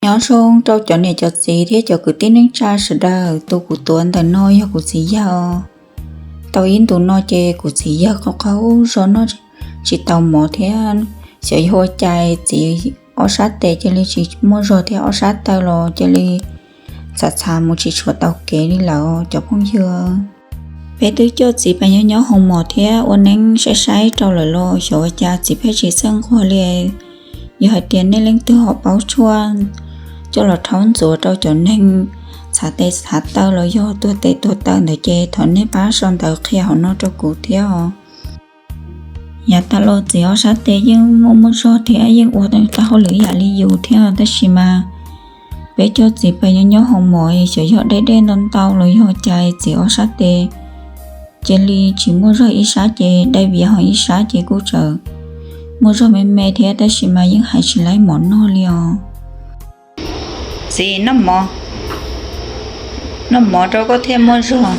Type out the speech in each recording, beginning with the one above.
Nyob zoo rau cov niam cov txiv thiab cov kwv tij neej tsa sawv daws, tus kuv tuav ntawm no yog kuv txiv yawg. Tau ib ntus no ces kuv txiv yawg qaug qaug zog noj tsis tau mov thiab xyov yog ua cas txiv ob sab tes cia li tsis muaj zog thiab ob sab taw los cia li txhav txhav mus tsis tshua tau kev li lawm cov phooj ywg. Peb twb coj txiv pais nyob nyob hoo mom thiab ua neeb saib saib rau lawm los xyov ua cas txiv pheej tsis txawj nquag li. Yog hais tias nej leej twg ho paub tshuaj coj los rhaub ntxuav rau cov neeg txhav tes txhav taw los yog tuag tes tuag taw ntawd ces thov nej pab sau ntawv qhia hauv no rau kuv thiab os. Yav tas los txiv ob sab tes yeej muaj muaj zog thiab yeej ua tau hauj lwm ib yam li yus thiab tab sis mas peb coj txiv pais nyob nyob hoo mom xyov yog dej dej ntau ntau los yog cas txiv ob sab tes cia li tsis muaj zog ib sab ces dai viav ho ib sab ces kuj tseem muaj zog me me thiab tab sis mas yeej hais tsis laib mov noj li os. Txiv, noj mov rau koj thiaj muaj zog.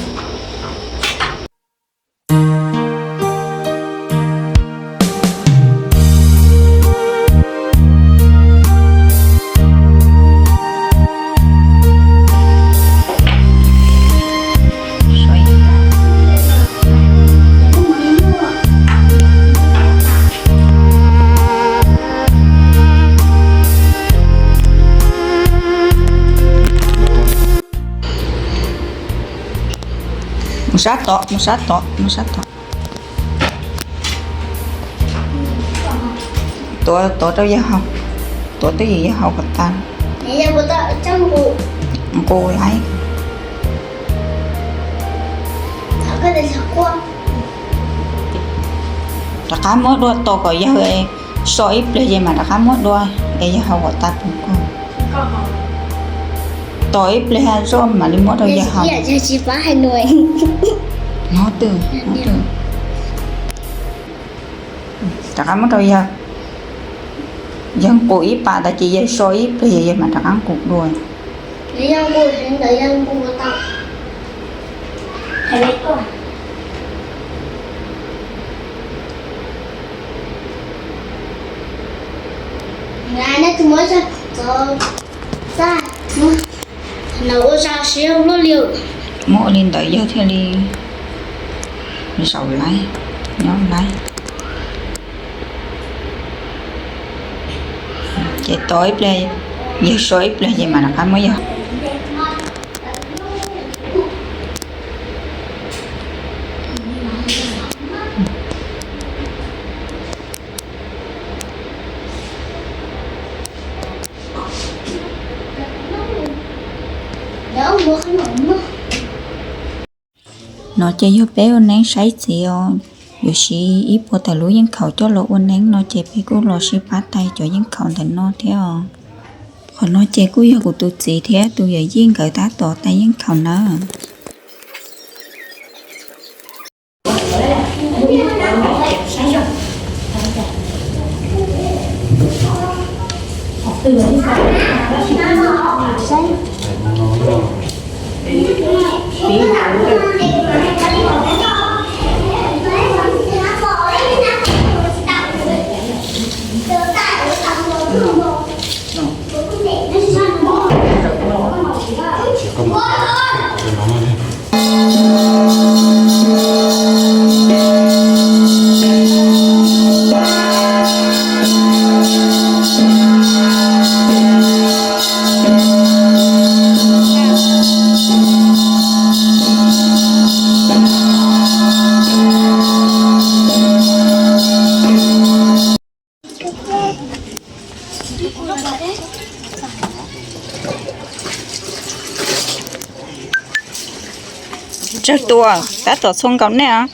Mus sab tod, mus sab tod, mus sab tod. Tuav, tuav rau yawg haus, tuav twj ywm yawg haus kom tas. Nqus laib. Rov qab muab dua tos kom yawg so ib pliag ces mam rov qab muab dua es yawg haus kom tas pus kog. Tos ib pliag zoj mam li muab rau yawg haus. Nov twg, nov twg. Rov qab muab rau yawg, yawg nqus ib pas tas ces yawg so ib pliag yawg mam rov qab nqus dua. Muab ua li ntawd yawg thiaj li zaum laib, nyob laib. Ces tos ib pliag, yawg so ib pliag ces mam rov qab muab yawg. No ces yog peb ua neeb saib txiv os. Yuav siv ib puas tawm lub yeej khaum coj los ua neeb no ces peb kuj los sib pab tais cov yeej khaum ntawm no thiab os. Qhov no ces kuj yog kuv tus txiv thiab tus yawm yij nkawd tab tom tais yeej khaum nawb. Tsawg tus, tab tom txhua nkaus nej os.